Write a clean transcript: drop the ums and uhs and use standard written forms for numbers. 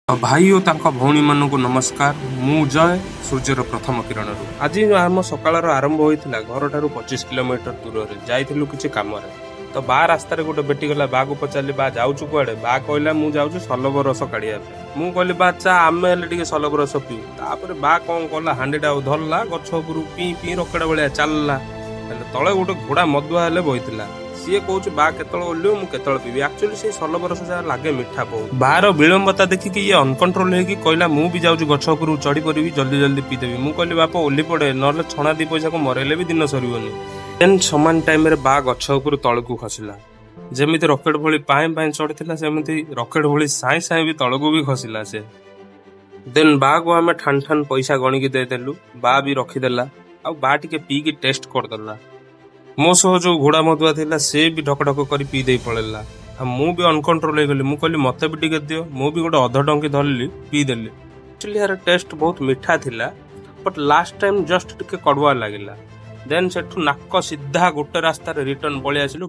ଭାଇ ଓ ତାଙ୍କ ଭଉଣୀମାନଙ୍କୁ ନମସ୍କାର। ମୁଁ ଜୟ, ସୂର୍ଯ୍ୟର ପ୍ରଥମ କିରଣରୁ। ଆଜି ଆମ ସକାଳର ଆରମ୍ଭ ହୋଇଥିଲା ଘରଠାରୁ 25 କିଲୋମିଟର ଦୂରରେ। ଯାଇଥିଲୁ କିଛି କାମରେ। ତ ବା ରାସ୍ତାରେ ଗୋଟେ ଭେଟିଗଲା। ବାକୁ ପଚାରିଲି, "ବା, ଯାଉଛୁ କୁଆଡ଼େ?" ବା କହିଲା, "ମୁଁ ଯାଉଛି ସଲବ ରସ କାଢିବା ପାଇଁ।" ମୁଁ କହିଲି, "ବା, ଚା, ଆମେ ହେଲେ ଟିକେ ସଲବ ରସ ପିଉ।" ତାପରେ ବା କଣ କଲା, ହାଣ୍ଡିଟା ଆଉ ଧରିଲା, ଗଛ ଉପରୁ ପିଇ ପିଇ ରକେଟ ଭଳିଆ ଚାଲିଲା। ହେଲେ ତଳେ ଗୋଟେ ଘୋଡ଼ା ମଦୁଆ ହେଲେ ବଇଥିଲା। ସିଏ କହୁଛି, "ବା କେତେବେଳେ ଓହ୍ଲିବ, ମୁଁ କେତେବେଳେ ପିଇବି?" ଆକ୍ଚୁଆଲି ସେଇ ସଲବ ରସ ଯାହା ଲାଗେ ମିଠା ବହୁତ। ବାର ବିଳମ୍ବତା ଦେଖିକି ଇଏ ଅନକଣ୍ଟ୍ରୋଲ ହେଇକି କହିଲା, "ମୁଁ ବି ଯାଉଛି, ଗଛ ଉପରକୁ ଚଢି ପରିବି, ଜଲ୍ଦି ଜଲ୍ଦି ପିଇଦେବି।" ମୁଁ କହିଲି, "ବାପ, ଓହ୍ଲି ପଡେ, ନହେଲେ ଛଣା 2 ପଇସାକୁ ମରେଇଲେ ବି ଦିନ ସରିବନି।" ଦେନ୍ ସମାନ ଟାଇମରେ ବା ଗଛ ଉପରୁ ତଳକୁ ଖସିଲା। ଯେମିତି ରକେଟ ଭଳି ପାଏଁ ପାଏଁ ଚଢିଥିଲା, ସେମିତି ରକେଟ ଭଳି ସାଇଁ ସାଇଁ ବି ତଳକୁ ବି ଖସିଲା ସେ। ଦେନ୍ ବାକୁ ଆମେ ଠାନ ଠାନ ପଇସା ଗଣିକି ଦେଇଦେଲୁ। ବା ବି ରଖିଦେଲା ଆଉ ବା ଟିକେ ପିଇକି ଟେଷ୍ଟ କରିଦେଲା। ମୋ ସହ ଯୋଉ ଘୋଡ଼ା ମଦୁଆ ଥିଲା, ସେ ବି ଢକ ଢକ କରି ପିଇ ଦେଇ ପଳେଇଲା। ଆଉ ମୁଁ ବି ଅନକଣ୍ଟ୍ରୋଲ ହେଇଗଲି। ମୁଁ କହିଲି, "ମତେ ବି ଟିକେ ଦିଅ।" ମୁଁ ବି ଗୋଟେ ଅଧ ଡଙ୍କି ଧରିଲି, ପିଇଦେଲି। ଆକ୍ଚୁଆଲି ଏହାର ଟେଷ୍ଟ ବହୁତ ମିଠା ଥିଲା, ବଟ୍ ଲାଷ୍ଟ ଟାଇମ୍ ଜଷ୍ଟ ଟିକେ କଡ଼ୁଆ ଲାଗିଲା। ଦେନ୍ ସେଠୁ ନାକ ସିଧା ଗୋଟେ ରାସ୍ତାରେ ରିଟର୍ନ ପଳେଇ ଆସିଲୁ।